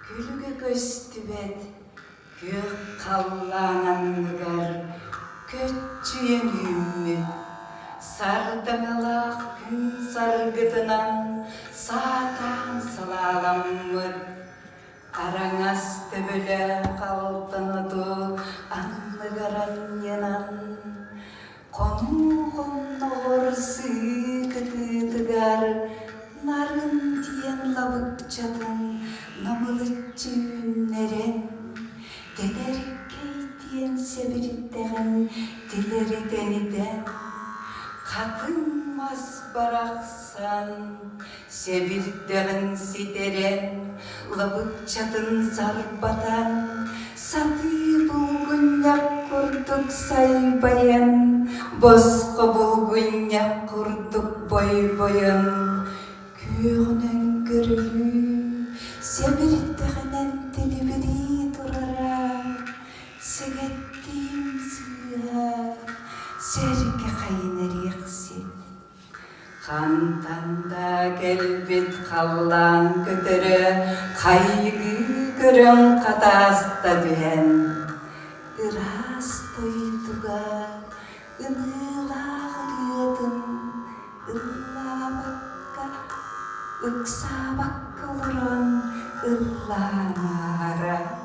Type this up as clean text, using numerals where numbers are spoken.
Күлүгэ көстүбэт күөх халлаан анныгар көччүйэн үүммүт, сардаҥалаах күн саргытынан саатаан салааламмыт, араҥас төбөлөөх алтан оту анныгар анньынан, хонуу хонноҕор сыы кытыытыгар нарын диэн лабыкчатын намылыччы үүннэрэн, тэтэркэй диэн сэбирдэҕин тилэри тэнитэн, хатыҥ мас барахсан сэбирдэҕин ситэрэн, лабыкчатын сарбатан, сатыы булгунньах курдук сайбайан, босхо булгунньах курдук бойбойон, күөҕүнэн көрүлүү, сэбирдэҕинэн тилибирии турара, сэгэттиим сыыһа, сэргэ хайын эриэхсит. Хантан да кэлбит халлаан көтөрө хайгыы көрөн хатааста түһэн, ыраас дойдуга ымыылаах ырыатын ыллаабакка, ыксаабакка олорон ыллаан ааһара.